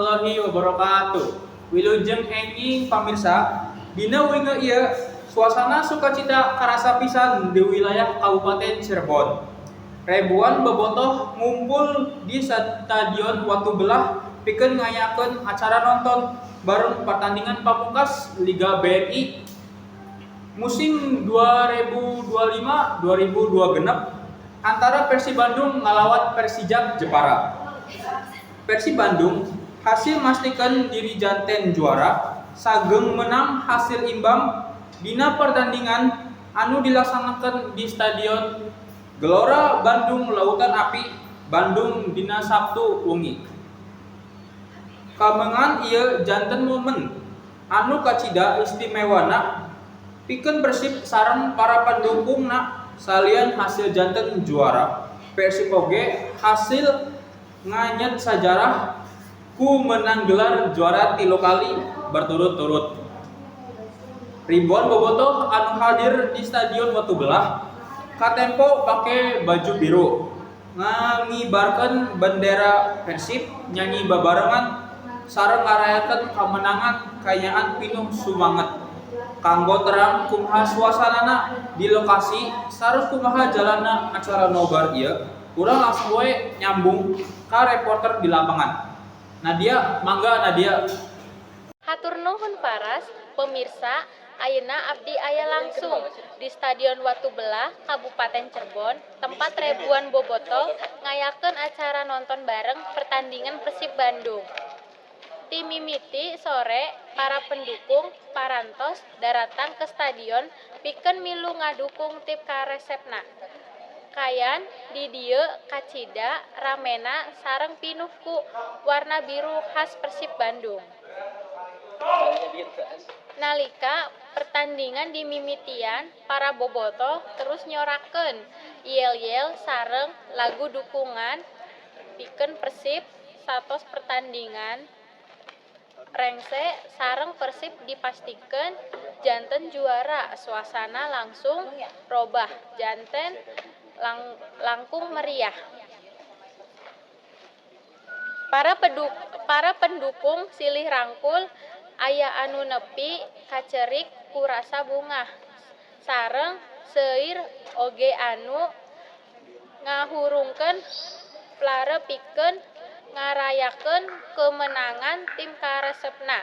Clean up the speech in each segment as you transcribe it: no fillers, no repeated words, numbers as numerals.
Warahmatullahi wabarakatuh. Wilujeng enjing, pamirsa. Dina wengi ieu suasana sukacita karasa pisan di wilayah Kabupaten Cirebon. Ribuan bobotoh ngumpul di Stadion Watu Belah pikeun ngayakeun acara nonton bareng pertandingan pamungkas Liga BRI musim 2025-2026 antara Persib Bandung ngalawan Persijap Jepara. Persib Bandung hasil mastikeun diri janten juara sageung menang hasil imbang dina pertandingan anu dilaksanakeun di Stadion Gelora Bandung Lautan Api, Bandung, dina Sabtu wengi. Kamenangan ieu janten momen anu kacida istimewana pikeun Persib sareng para pendukungna. Salian hasil janten juara, Persib oge hasil nganyet sajarah ku menang gelar juara tilu kali berturut-turut. Ribuan bobotoh anu hadir di Stadion Watu Belah katempo pake baju biru, ngangibarkeun bendera Persib, nyanyi babarengan sareng ngarayakeun kamenangan kaayaan pinuh sumanget. Kanggo terang kumaha suasanana di lokasi sareng kumaha jalanna acara nobar ieu, urang langsung we nyambung ka reporter di lapangan. Nadia, mangga, Nadia. Hatur nuhun, Paras. Pemirsa, ayeuna abdi aya langsung di Stadion Watu Belah, Kabupaten Cirebon, tempat ribuan bobotoh ngayakeun acara nonton bareng pertandingan Persib Bandung. Ti mimiti sore, para pendukung parantos daratang ke stadion pikeun milu ngadukung tim karesepna. Kaayaan di dieu kacida ramena sareng pinuh ku warna biru khas Persib Bandung. Nalika pertandingan dimimitian, para bobotoh terus nyorakeun yel-yel sareng lagu dukungan pikeun Persib. Satos pertandingan rengse sareng Persib dipastikeun janten juara, suasana langsung robah janten langkung meriah. Para pendukung silih rangkul, aya anu nepi kacerik ku rasa bungah sareng seueur oge anu ngahurungkeun flare pikeun ngarayakeun kemenangan tim karesepna.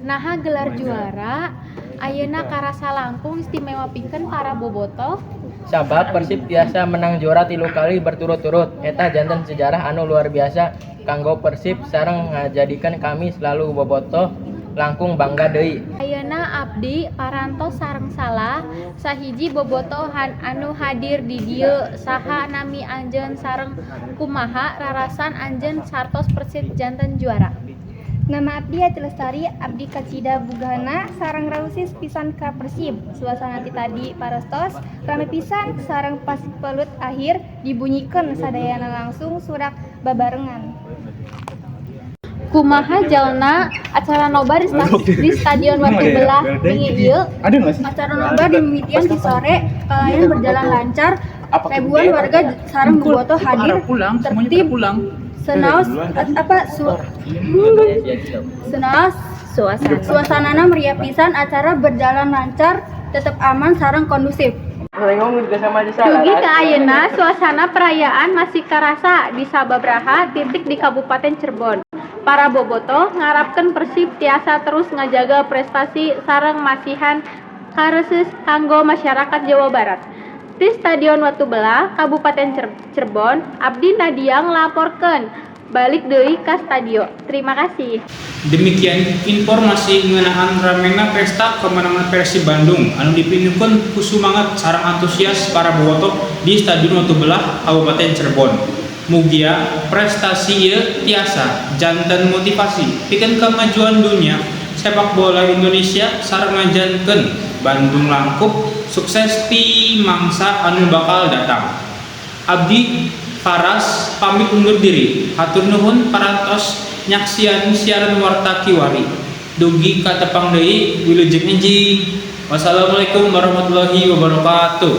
Naha gelar juara ayeuna karasa langkung istimewa pikeun para bobotoh? Sabab Persib tiasa menang juara tilu kali berturut-turut. Eta janten sejarah anu luar biasa kanggo Persib sareng ngajadikeun kami selaku bobotoh langkung bangga deui. Ayeuna abdi parantos sareng salah sahiji bobotoh anu hadir di dieu. Saha nami anjeun sareng kumaha rarasan anjeun sartos Persib janten juara? Nama abdi Yati Lestari, abdi kacida bungahna sareng reusis pisan ka Persib. Suasana ti tadi parantos rame pisan sareng pas peluit akhir dibunyikeun, sadayana langsung sorak babarengan. Kumaha jalanna acara nobar di Stadion Watu Belah wingi ieu? Ada nggak sih? Acara nobar dimimitian di sore kalayan berjalan lancar, ribuan warga sareng bobotoh hadir Pulang, semuanya tertib pada pulang. Senaos apa su senaos Suasana. Suasanana meriah pisan, acara berjalan lancar, tetap aman sareng kondusif. Dugi ka ayeuna, suasana perayaan masih karasa di sababaraha titik di Kabupaten Cirebon. Para bobotoh ngarapkeun Persib tiasa terus ngajaga prestasi sareng masihan kareuses kanggo masyarakat Jawa Barat. Di Stadion Watu Belah, Kabupaten Cirebon, abdi Nadia nglaporkeun balik deui ka studio. Terima kasih. Demikian informasi ngeunaan ramena pesta kemenangan Persib Bandung anu dipinuhkeun ku sumangat sareng antusias para bobotoh di Stadion Watu Belah, Kabupaten Cirebon. Mugia prestasi ieu tiasa janten motivasi pikeun kemajuan dunia sepak bola Indonesia sareng ngajantenkeun Bandung langkung sukses di mangsa anu bakal datang. Abdi Faras pamit undur diri. Hatur nuhun parantos nyaksian siaran warta kiwari. Dugi ka tepang deui, wilujeng enjing. Wassalamualaikum warahmatullahi wabarakatuh.